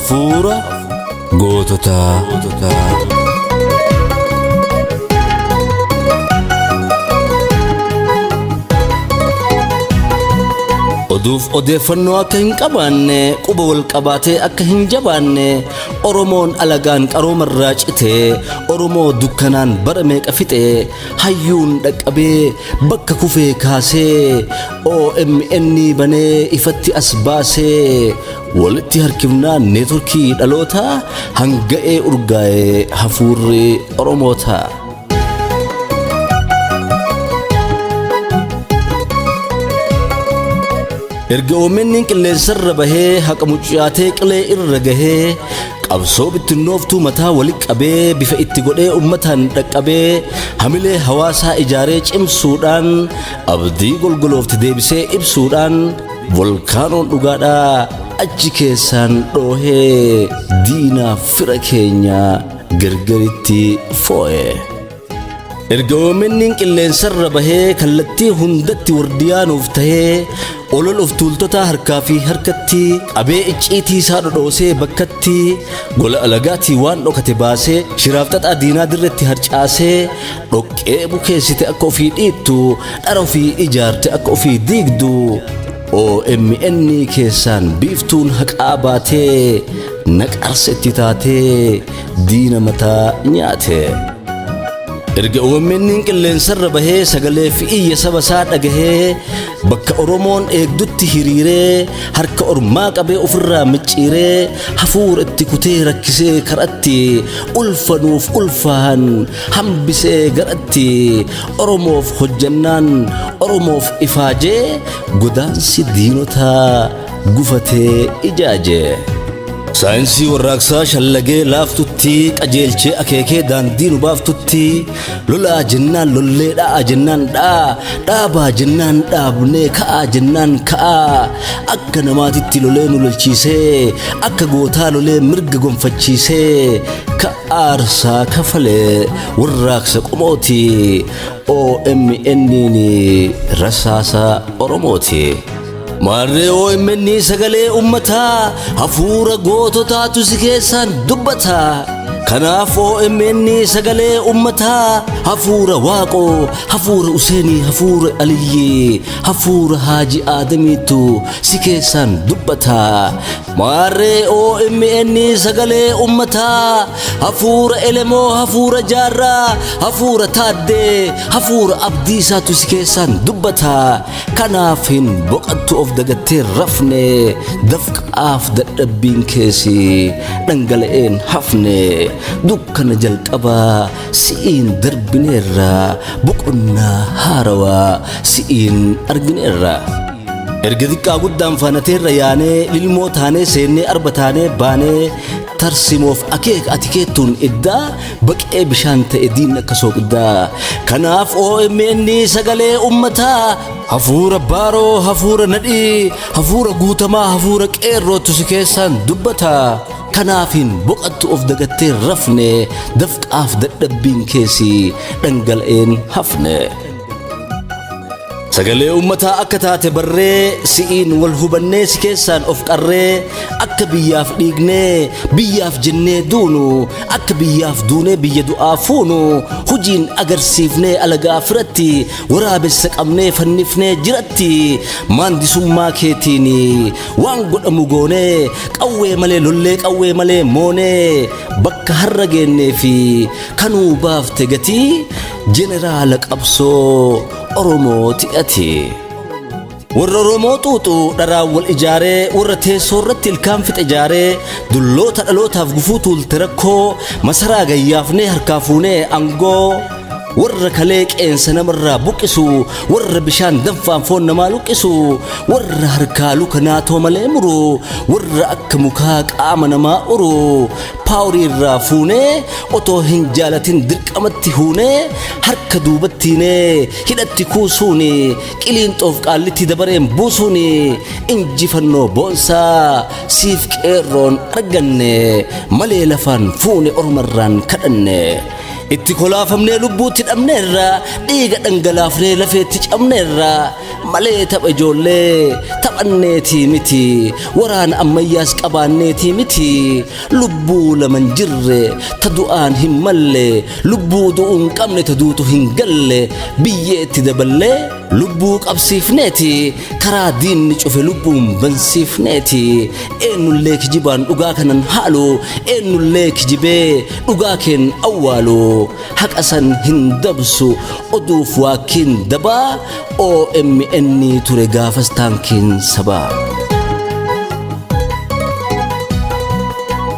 Hafuura goototaa. Oduuf odeeffannoo akka hin qabaanne, quba wal qabaatee akka hin jabaanne, Oromoon alagaan qaroomarraa citee, Oromoo dukkanaan bara meeqa fixee, hayyuun dhaqqabee bakka kufee kaasee, OMN banee ifatti as baasee, walitti harkifnaan neetworkii dhalootaa hanga'ee urgaa'ee hafuurri Oromootaa. Erga OMN qilleensarra bahee haqa muccaatee qilee irra gahee qabsoo bittinnooftuu mataa wali qabee bifa itti godhee uummataan dhaqqabee hamilee hawaasaa ijaaree cimsuudhaan abdii golgoloofte deebisee ibsuudhaan volkaanoon dhugaadhaa achi keessaan dhoohee diinaaf fira keenya gargaritti foo'e. Erga OMN qilleensarra bahee kallattii hundatti wardiyaanuuf tahee olol of tuultotaa harkaa fi harkatti qabee icciitii isaa dhodhoosee bakkatti gola alagaatii waan dhokate baasee shiraaf xaxaa diinaa dirretti harcaasee dhoqqee bukeessite akka ofii dhiittu dhara ofii ijaarte akka ofii diigdu OMN keessaan biiftuun haqaa baatee naqarsa itti taatee diina mataa nyaate. Erga OMN qilleensarra bahee sagalee fi iyya saba isaa dhagahee bakka Oromoon eegdutti hiriiree harka ormaa qabee ofirraa micciiree hafuura itti kutee rakkisee karatti ulfanuuf ulfaahan hambisee garatti Oromoof hojjannaan Oromoof ifaajee godaansi diinotaa gufatee ijaaje. Saayinsii warraaqsaa shallagee laaftutti qajeelchee akeekee daandii nu baaftutti lolaa jennaan lollee dha'aa jennaan dha'aa dhaabaa jennaan dhaabnee ka'aa jennaan ka'aa akka namaatitti lolee nu lolchiisee akka gootaa lolee mirga gonfachiisee ka aarsaa kafalee warraaqsa qomooti OMN rasaasa Oromooti. Maarree OMN sagalee uummataa hafuura goototaatu si keessaan dubbata. Kanaaf OMN sagalee uummataa hafuura Waaqoo, hafuura Useenii, hafuura Aliyyii, hafuura Haaji Aadamiitu si keessaan dubbata. Maarree OMN sagalee uummataa hafuura Elemoo, hafuura Jaarraa, hafuura Taaddee, hafuura Abdiisaatu si keessaan dubbata. Kanaaf hin boqattu of dagattee rafne dafqaaf dadhabbiin keessi dhangala'een hafne dukkana jalqabaa si'iin darbineerra boqonnaa haarawaa si'iin argineerra. Erga xiqqaa guddaan faanateerra yaanee lilmoo taanee seennee arba taanee baanee tarsimoof akeeka ati keettuun iddaa baqee bishaan ta'e diinni akka sooqiddaa. Kanaaf OMN sagalee uummataa hafuura baaroo hafuura nadhii hafuura guutamaa hafuura qeerrootu si keessaan dubbata. Kanaaf hin boqattu of dagattee rafne dafqaaf dadhabbiin keessi dhangala'een hafne. Sagalee uummataa akka taate barree si'iin wal hubannee si keessaan of qarree akka biyyaaf dhiignee biyyaaf jennee duunu akka biyyaaf duunee biyya du'aa fuunu hojiin agarsiifnee alagaa firatti waraabessa qabnee fannifnee jiratti maandisummaa keetiin waan godhamu goonee qawwee malee lollee qawwee malee moonee bakka har'a geennee fi kanuu baafte gatii jeneraala qabsoo Oromooti ati. Warra Oromoo xuuxu dharaan wal ijaaree warra teessoo irratti ilkaan fixe ijaaree dulloota dhalootaaf gufuu tuulte rakkoo masaraa gayyaafnee harkaa fuunee aangoo warra kalee qeensa namarraa buqqisu warra bishaan danfaan foon namaa luqqisu warra harkaa luka naatoo malee muru warra akka mukaa qaama namaa uru paaworii irraa fuunee otoo hin jaalatin dirqamatti huunee harka duubattiinee hidhatti kuusuuni qiliinxoof qaallitti dabareen buusuuni injifannoo boonsaa siif qeerroon arganne malee lafaan fuune ormarraan kadhanne. Itti kolaafamnee lubbuutti dhabneerra, dhiiga dhangalaafnee lafeetti cabneerra malee tapha ijoollee taphanneetii miti, waraana ammayyaas qabaanneetii miti. Lubbuu laman jirre ta du'aan hin malle, lubbuu du'uu hin qabne ta duutu hin galle biyyeetti daballee lubbuu qabsiifneeti, karaa diinni cufe lubbuun bansiifneeti. Eenyullee kijibaan dhugaa kanan haalu, eenyullee kijibee dhugaa keen awwaalu, haqa san hin dabsu oduuf waakkiin dabaa. OMN ture gaafas taankiin sabaa.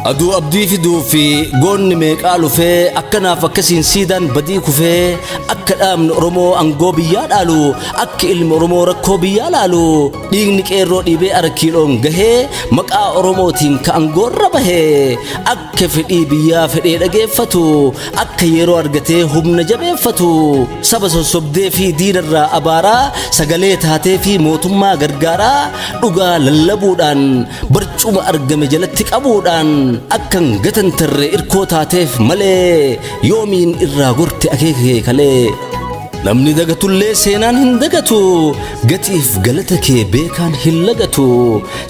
Aduu abdii fiduu fi goonni meeqaa lufee akkanaaf akkasiin siidaan badii kufee, akka dhaabni Oromoo aangoo biyyaa dhaalu, akka ilmi Oromoo rakkoo biyyaa laalu, dhiigni qeerroo dhiibee arkiiloon gahee maqaa Oromootiin ka aangoorra bahee, akka fedhii biyyaa fedhee dhageeffatu, akka yeroo argatee humna jabeeffatu, saba sossobdee fi diinarraa abaaraa sagalee taatee fi mootummaa gargaaraa, dhugaa lallabuudhaan barcuma argame jalatti qabuudhaan akkan gatantarre irkoo taateef malee yoomiin irraa gorte akeeka kee kalee. Namni dagatullee seenaan hin dagatu, gatiif galata kee beekaan hin lagatu.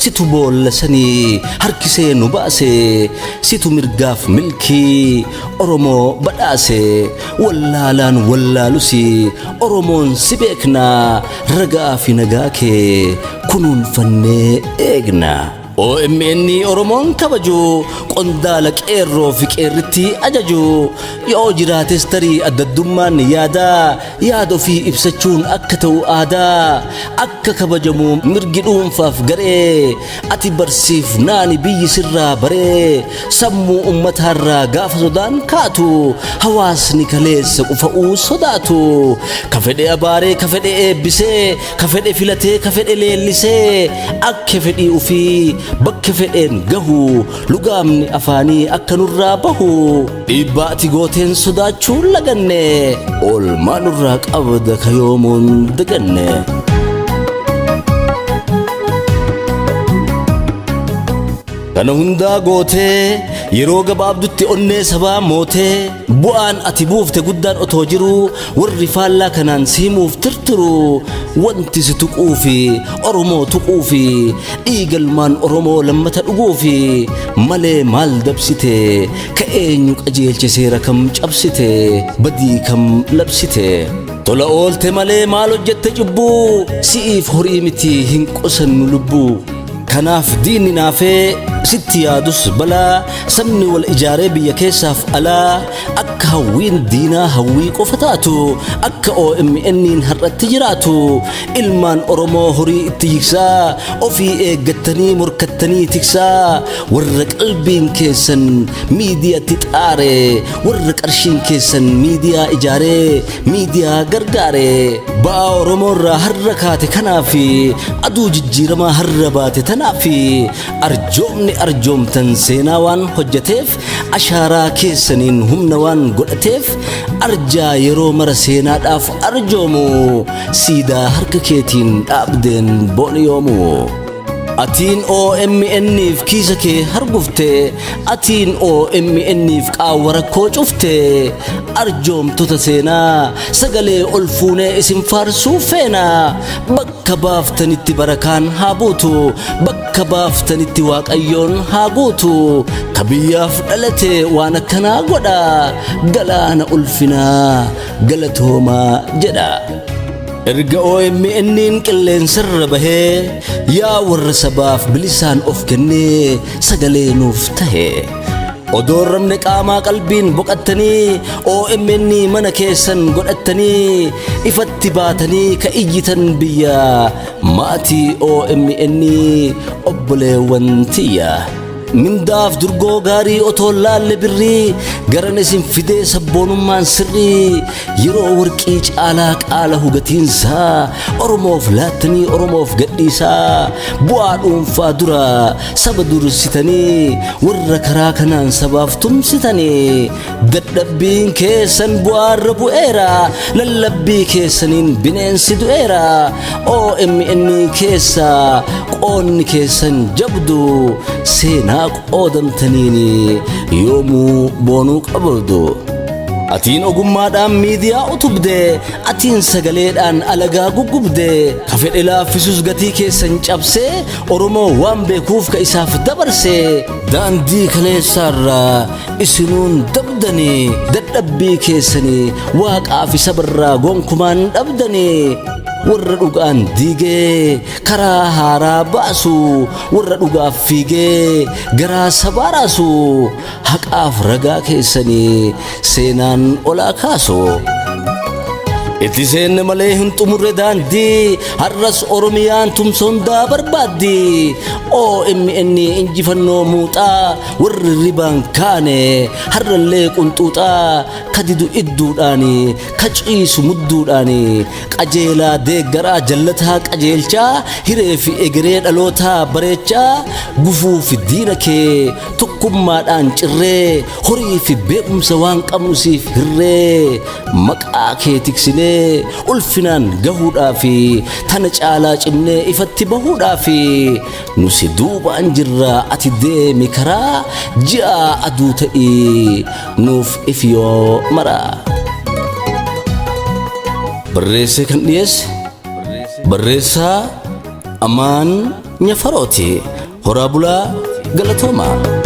Situ boolla sanii harkisee nu baase, situ mirgaaf milkii Oromoo badhaase. Wallaalaan wallaalusi Oromoon si beekna, ragaa fi nagaa kee kunuunfannee eegna. OMN Oromoon kabaju, qondaala qeerroo fi qeerritti ajaju, yoo jiraates tarii addaddummaan yaadaa, yaada ofii ibsachuun akka ta'u aadaa, akka kabajamu mirgi dhuunfaaf garee, ati barsiif naani biyyi sirraa baree, sammuu ummataarraa gaafa sodaan kaatu, hawaasni kaleessa qufa'uu sodaatu, ka fedhe abaaree, ka fedhe eebbisee, ka fedhe filatee, ka fedhe leellisee, akka fedhii ofii bakka fedheen gahu, lugaamni afaanii akka nurraa bahu, dhiibbaa ati gooteen sodaachuu laganne, oolmaa nurraa qabda ka yoomuun daganne. Kana hundaa gootee yeroo gabaabdutti onnee sabaa mootee, bu'aan ati buufte guddaan otoo jiruu, warri faallaa kanaan simuuf tirtiru, wanti si tuquu fi Oromoo tuquu fi dhiigalmaan Oromoo lammata dhuguu fi malee maal dabsite? Ka eenyu qajeelche? Seera kam cabsite? Badii kam labsite? Tola oolte malee maal hojjette cubbuu? Si'iif horii miti hin qusannu lubbuu. Kanaaf diinni naafee sitti yaadus balaa, sabni wal ijaaree biyya keessaaf alaa akka hawwiin diinaa hawwii qofa taatu, akka OMN'n har'atti jiraatu, ilmaan Oromoo horii itti jigsaa, ofii eeggattanii morkattanii tiksaa, warra qalbiin keessan miidiyaatti xaare, warra qarshiin keessan miidiyaa ijaaree miidiyaa gargaare, ba'aa Oromoo irraa har'a kaate kanaaf, aduu jijjiiramaa har'a baate tanaaf, arjoomni arjoomtan seenaa waan hojjeteef, ashaaraa keessaniin humna waan godhateef, arjaa yeroo mara seenaadhaaf arjoomu, siidaa harka keetiin dhaabdeen booni yoomu. Atiin OMN'if kiisa kee hargufte, atiin OMN'if qaawwa rakkoo cufte, arjoomtota seenaa sagalee ol fuunee isin faarsuu feena. Bakka baaftanitti barakaan haa buutu, bakka baaftanitti Waaqayyoon haa guutu. Ka biyyaaf dhalate waan akkanaa godha, galaana ulfinaa galatoomaa jedha. Erga OMN'n qilleensarra bahee, yaa warra sabaaf bilisaan of kennee sagalee nuuf tahe, odoon ramne qaamaa qalbiin boqattanii, OMN mana keessan godhattanii, ifatti baatanii ka iyyitan biyya, maatii OMN obboleewwan tiyya. Mindaaf durgoo gaarii otoo laalle birrii garan isin fidee sabboonummaan sirrii, yeroo warqii caalaa qaala hugatiinsaa Oromoof laattanii Oromoof gadhiisaa, bu'aa dhuunfaa dura saba dursitanii, warra karaa kanaan sabaaf tumsitanii, dadhabbiin keessan bu'aarra bu'eera, lallabbii keessaniin bineensi du'eera. OMN keessa qoonni keessan jabdu, seenaa qoodamtaniin yoomuu boonuu qabdu. Atiin ogummaadhaan miidiyaa utubde, atiin sagaleedhaan alagaa guggubde, ka fedhe laaffisus gatii keessan cabsee, Oromoo waan beekuuf ka isaaf dabarse, daandii kaleessaarraa isinuun dabdanii, dadhabbii keessanii waaqaa fi sabarraa gonkumaan dhabdanii, warra dhugaan diigee karaa haaraa baasu, warra dhugaaf fiigee garaa sabaa raasu, haqaaf ragaa keessanii seenaan olaa kaasu. Itti seenne malee hin xumurre daandii, har'as Oromiyaan tumsa hundaa barbaaddi. OMN injifannoo muuxaa, warri ribaan kaane har'allee qunxuuxaa, ka didu idduudhaani, ka ciisu mudduudhaani, qajeelaa deeggaraa, jallataa qajeelchaa, hiree fi egeree dhalootaa bareechaa, gufuu fi diina kee tokkummaadhaan cirree, horii fi beekumsa waan qabnu siif hirree, maqaa kee tiksinee ulfinaan gahuudhaaf, tana caalaa cimnee ifatti bahuudhaaf nu si duubaan jirra. Ati deemi karaa ji'a aduu ta'ii nuuf ifiyoo mara. Barreessee kan dhiyeesse barreessaa Amaan Nyafarooti. Horaa bulaa, galatoomaa.